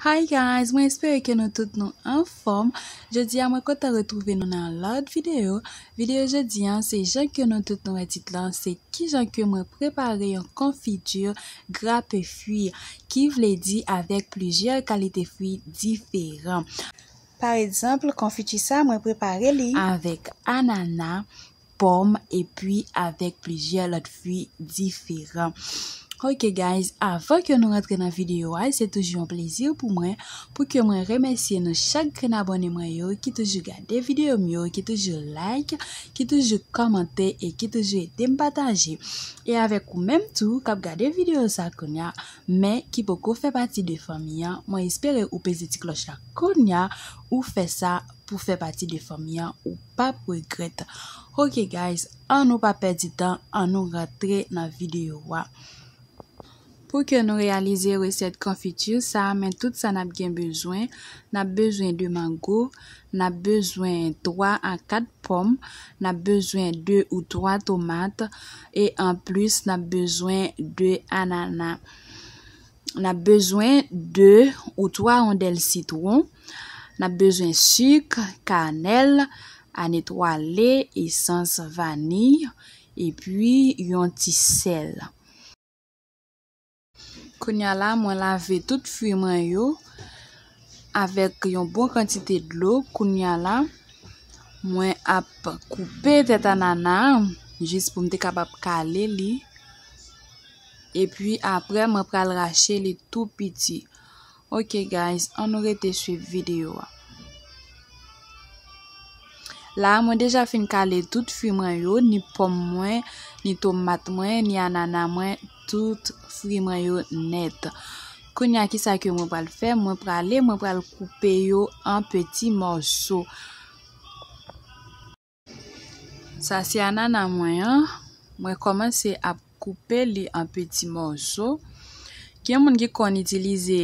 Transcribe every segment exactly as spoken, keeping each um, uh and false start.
Hi guys, mwen espere ke nou tout nou anfòm. Jodi a mwen kontan retwouve nou nan lòt videyo. Videyo jodi a se jan ke nou tout nou wè tit lan, se kijan ke mwen prepare yon konfiti grape fwi, ki vle di avèk plizyè kalite fwi diferan. Pa egzanp, konfiti sa mwen prepare li avèk anana, pòm, epi avèk plizyè lòt fwi diferan. Ok guys, avan ke nou rantre nan videyo a, se toujou yon plezi pou mwen, pou ke mwen remèsye nou chak grenn abòne mwen yo, ki toujou gade videyo m yo, ki toujou like, ki toujou kòmante e ki toujou ede m pataje. E avèk ou menm tou k ap gade videyo sa kounye a, men ki poko fè pati de fanmi an, mwen espere ou peze ti klòch la kounye a, ou fè sa pou fè pati de fanmi an, ou p ap regrèt. Ok guys, ann nou pa pèdi tan, ann nou rantre nan videyo a. Pou ke nou reyalize resèt konfiti sa, men tout sa n ap gen bezwen, n ap bezwen de mango, n ap bezwen twa a kat pòm, n ap bezwen de ou twa tomat, e anplis n ap bezwen de anana. N ap bezwen de ou twa wondèl sitwon. N ap bezwen sik, kanèl, anetwale, esans vaniy, epi yon ti sèl. Kounye a la, mwen lave tout fwi mwen yo avèk yon bon kantite dlo. Kounye a la, mwen ap koupe tèt anana a, jis pou m te kapab kale li. Epi apre, mwen pral rache li tou piti. Ok guys, ann nou rete swiv videyo a. La, mwen deja fin kale tout fwi mwen yo, ni pòm mwen, ni tomat mwen, ni anana mwen, tout fwi mwen yo nèt. Kounye a, kisa ke mwen pral fè? Mwen prale, mwen pral koupe yo an peti mòso. Sa se anana mwen an. Mwen kòmanse ap koupe li an peti mòso. Gen moun ki konn itilize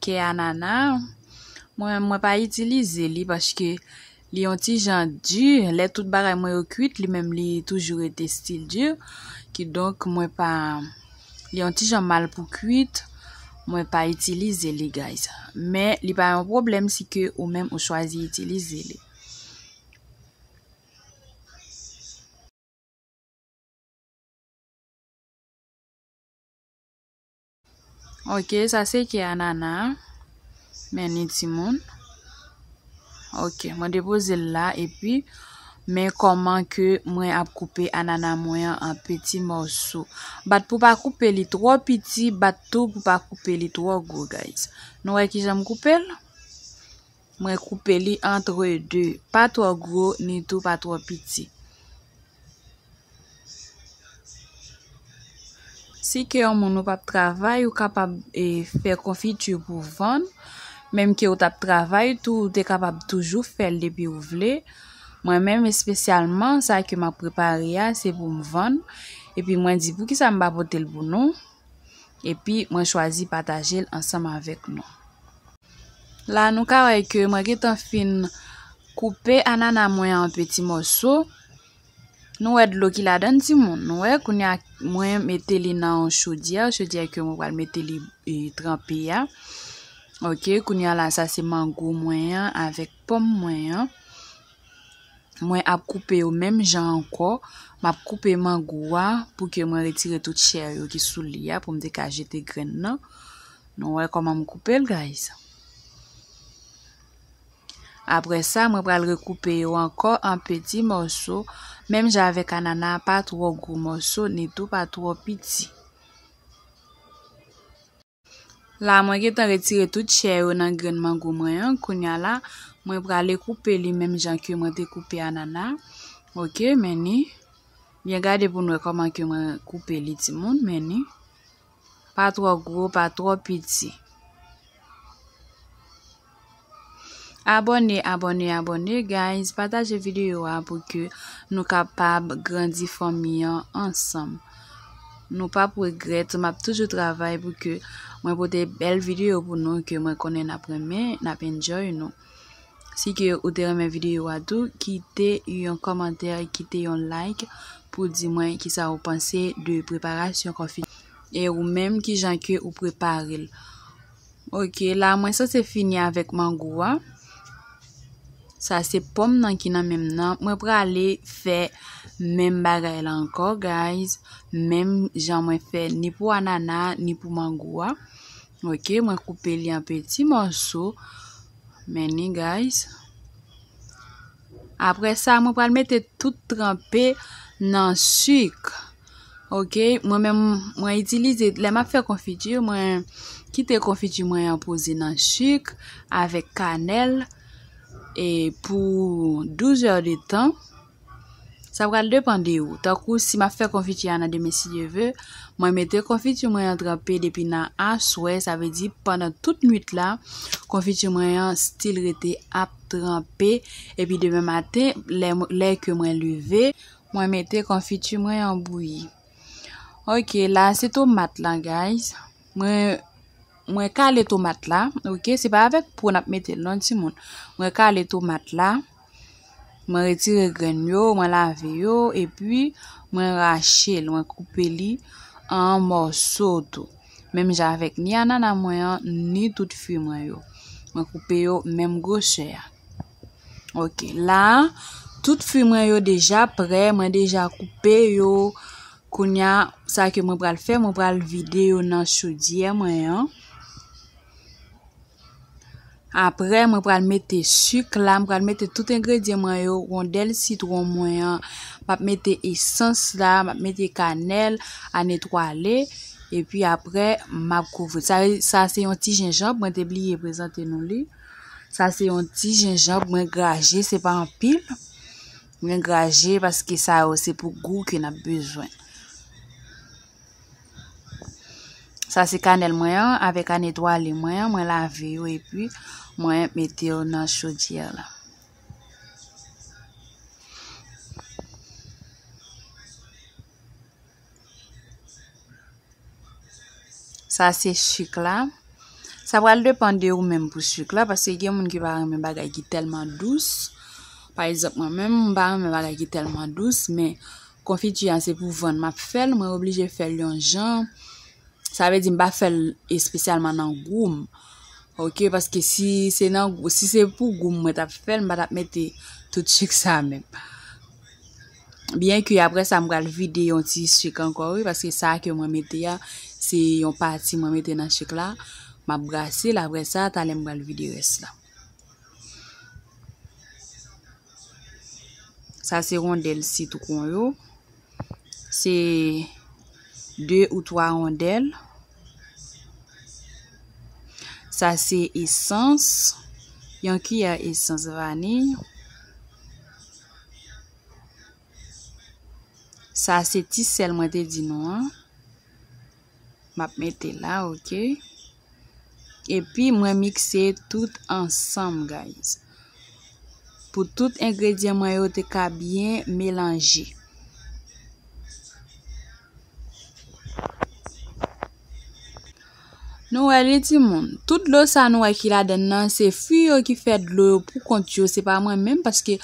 kè anana. Mwen, mwen pa itilize li paske li yon ti jan di. Lè tout bagay mwen yo kwit, li menm li toujou rete still di. Kidonk, mwen pa, li yon ti jan mal pou kwit. Mwen pa itilize li, guys. Men, li pa yon pwoblèm si ke ou menm ou chwazi itilize li. Ok, sa se kè anana. Men ni timoun. Ok, mwen depoze l la, epi men kòman ke mwen ap koupe anana mwen an an peti mòso. Bat pou pa koupe li twò piti, bat tou pou pa koupe li twò gwo, guys. Nou wè kijan m koupe l? Mwen koupe li entre deux, pa twò gwo, ni tou pa twò piti. Si ke yon moun ou p ap travay, ou kapab, e, fè konfiti pou vann. Menm ke ou t ap travay tou, ou te kapab toujou fè l depi ou vle. Mwen menm espesyalman, sa ke m ap prepare a, se pou m vann. Epi mwen di, poukisa m pa pote l pou nou? Epi mwen chwazi pataje l ansanm avèk nou. La, nou ka wè ke mwen gentan fin koupe anana mwen an peti mòso. Nou wè dlo ki ladan l, timoun. Nou wè, kounye a, mwen mete li nan yon chodyè, chodyè ke mwen pral mete li, e, tranpe a. Ok, kounye a la, sa se mango mwen an avèk pòm mwen an. Mwen ap koupe yo menm jan ankò. M ap koupe mango a pou ke mwen retire tout chè yo ki sou li a pou m te ka jete grenn nan. Nou wè kòman m koupe l, guys. Apre sa, mwen pral rekoupe yo ankò an peti mòso, menm jan avèk anana, pa twò gwo mòso, ni tou pa twò piti. La, mwen gentan retire tout chè yo nan grenn mango mwen an. Kounye a la, mwen prale koupe li menm jan ke mwen te koupe anana. Ok, men ni. Byen gade pou n wè kòman ke mwen koupe li, timoun, men ni. Pa twò gwo, pa twò piti. Abòne, abòne, abòne, guys. Pataje videyo a pou ke nou kapab grandi fanmi an ansanm. Nou p ap regrèt, m ap toujou travay pou ke mwen pote bèl videyo pou nou ke mwen konnen n ap renmen, n ap enjoy nou. Si ke ou te renmen videyo a tou, kite yon kòmantè, kite yon like pou di mwen kisa ou panse de preparasyon konfiti. E ou menm, kijan ke ou prepare l. Ok, la mwen sanse fini avèk mangou a. Sa se pòm nan ki nan men m nan. Mwen prale fè menm bagay la ankò, guys. Menm jan mwen fè ni pou anana, ni pou mangou a. Ok, mwen koupe li an peti mòso. Men ni, guys. Apre sa, mwen pral mete tout tranpe nan sik. Ok, mwen menm, mwen itilize, lè m ap fè konfiti, mwen kite konfiti mwen an poze nan sik avèk kanèl e pou douz è de tan. Sa pral depann de ou. Tankou si m ap fè konfiti a nan demen si Dye ve, mwen mete konfiti mwen an tranpe depi nan aswè, sa vle di pandan tout nwit la, konfiti mwen an still rete ap tranpe, epi demen maten, lè, lè ke mwen leve, mwen mete konfiti mwen an bouyi. Ok, la se tomat la, guys. Mwen, mwen kale tomat la, ok? Se pa avèk po n ap mete l non, timoun. Mwen kale tomat la. Mwen retire grenn yo, mwen lave yo, epi mwen rache l, mwen koupe li an mòso tou. Menm jan avèk ni anana mwen an, ni tout fwi mwen yo. Mwen koupe yo menm gwosè a. Ok, la, tout fwi mwen yo deja prè, mwen deja koupe yo. Kounye a, sa ke mwen pral fè, mwen pral vide yo nan chodyè mwen an. Apre, mwen pral mete sik la, mwen pral mete tout engredyan mwen yo, wondèl sitwon mwen an, m ap mete esans la, m ap mete kanèl, anetwale, epi apre, m ap kouvri. Sa, sa se yon ti jenjanm, mwen te bliye prezante nou li. Sa se yon ti jenjanm, mwen graje, se pa anpil. Mwen graje paske sa yo se pou gou ke n ap bezwen. Sa se kanèl mwen an, avèk anetwale mwen an, mwen lave yo epi mwen mete yo nan chodyè la. Sa se sik la. Sa pral depann de ou menm pou sik la, paske gen moun ki pa renmen bagay ki tèlman dous. Pa egzanp, mwen menm, m pa renmen bagay ki tèlman dous, men konfiti a se pou vann m ap fè l, mwen oblije fè l yon jan. Sa vle di m pa fè l espesyalman nan gou m. Ok, paske si se nan gou, si se pou gou m mwen t ap fè l, m pa t ap mete tout sik sa menm. Byen ke apre sa, m pral vide yon ti sik ankò, wi, paske sa ke mwen mete a, se yon pati mwen mete nan sik la. M ap brase l, apre sa, talè m pral vide rès la. Sa se wondèl sitwon yo. Se de ou twa wondèl. Sa se esans, yon kiyè esans vaniy. Sa se ti sèl mwen te di nou an. M ap mete la, ok. Epi mwen mikse tout ansanm, guys. Pou tout engredyan mwen yo te ka byen melanje. Nou wè li, timoun. Tout dlo sa nou wè ki ladann nan, se fwi yo ki fè dlo yo pou kont yo, se pa mwen menm, paske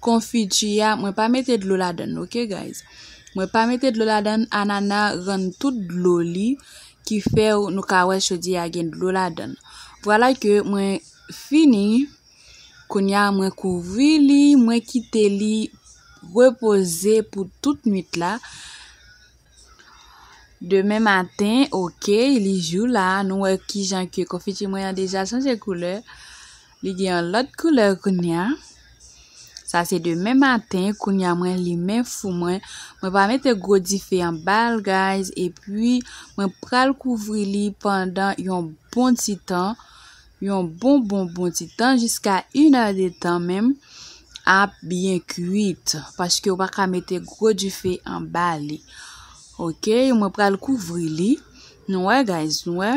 konfiti a, mwen pa mete dlo ladann, ok, guys? Mwen pa mete dlo ladann, anana rann tout dlo li, ki fè nou ka wè chodyè a gen dlo ladann. Vwala ke mwen fini. Kounye a, mwen kouvri li, mwen kite li repoze pou tout nwit la. Demen maten, ok, li jou la, nou wè kijan ke konfiti mwen an deja chanje koulè. Li gen yon lòt koulè kounye a. Sa se demen maten, kounye a mwen limen fou mwen. Mwen pa mete gwo dife anba l, guys, epi mwen pral kouvri li pandan yon bon ti tan, yon bon, bon, bon ti tan, jiska inè de tan menm, ap byen kuit, paske ou pa ka mete gwo dife anba li. Ok, mwen pral kouvri li. Nou wè, guys, nou wè.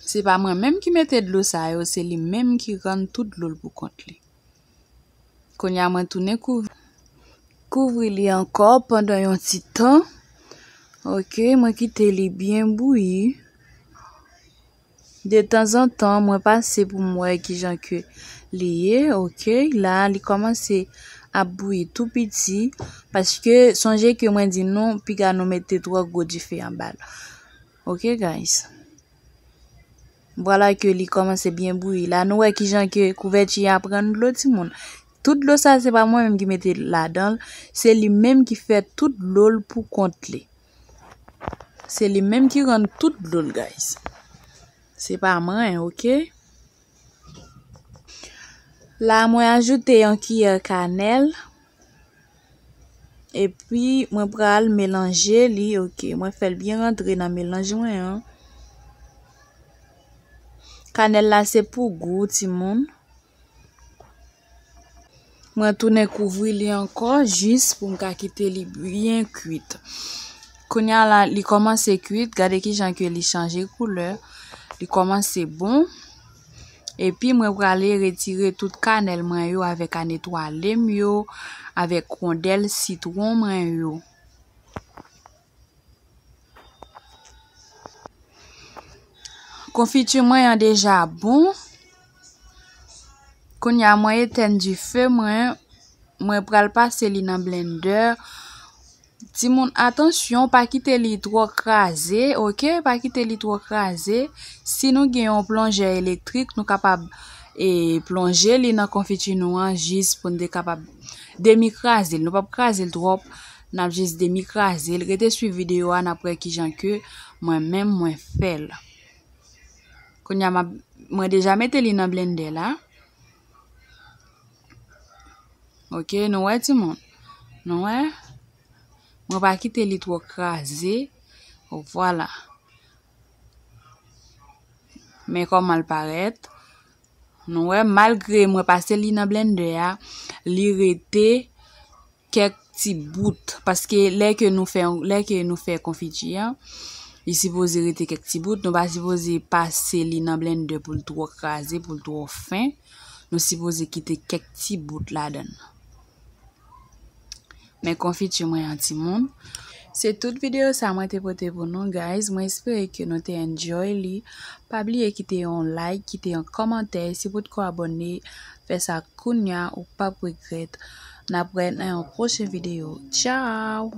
Se pa mwen menm ki mete dlo sa yo, se li menm ki rann tout dlo l pou kont li. Kounye a, mwen tounen kouv-, kouvri li ankò pandan yon ti tan. Ok, mwen kite li byen bouyi. De tanzantan, mwen pase pou m wè kijan ke li ye. Ok, la, li kòmanse ap bouyi tou piti. Paske, sonje ke mwen di nou, piga nou mete twò gwo dife anba l. Ok, guys. Vwala ke li kòmanse byen bouyi la. Nou wè kijan ke kouvèti a pran dlo, timoun. Tout dlo sa, se pa mwen menm ki mete l ladan l, se li menm ki fè tout dlo l pou kont li. Se li menm ki rann tout dlo l, guys. Se pa mwen, oke? La, mwen ajoute yon kiyè kanèl. Epi, mwen pral melanje li, oke. Mwen fè l byen rantre nan melanj mwen an. Kanèl la, se pou gou, timoun. Mwen tounen kouvri li ankò, jis pou m ka kite li byen kwit. Kounye a la, li kòmanse kwit, gade kijan ke li chanje koulè. Li kòmanse bon. Epi, mwen prale retire tout kanèl mwen yo avèk anetwale m yo, avèk wondèl sitwon mwen yo. Konfiti mwen an deja bon. Kounye a, mwen etèn dife mwen. Mwen pral pase li nan blendè. Timoun, atansyon, pa kite li twò kraze, oke? Pa kite li twò kraze. Si nou gen yon plonjè elektrik, nou kapab, e, plonje li nan konfiti nou an jis pou n te kapab demi kraze l. Nou p ap kraze l twòp, n ap jis demi kraze l. Rete swiv videyo a, n ap wè kijan ke mwen menm mwen fè l. Kounye a, m ap, mwen deja mete li nan blendè la. Oke, nou wè, timoun? Nou wè? Mwen pa kite li twò kraze. Vwala. Men kòman l parèt. Nou wè, malgre mwen pase li nan blendè a, li rete kèk ti bout. Paske lè ke nou fè, lè ke nou fè konfiti an, li sipoze rete kèk ti bout. Nou pa sipoze pase li nan blendè pou l twò kraze, pou l twò fen. Nou sipoze kite kèk ti bout ladan l. Men konfiti mwen an, timoun. Se tout videyo sa mwen te pote pou nou, guys. Mwen espere ke nou te enjoy li. Pa bliye kite yon like, kite yon kòmantè. Si w potko abòne, fè sa kounya, ou p ap regrèt. N ap wè nan yon pwochen videyo. Tchao!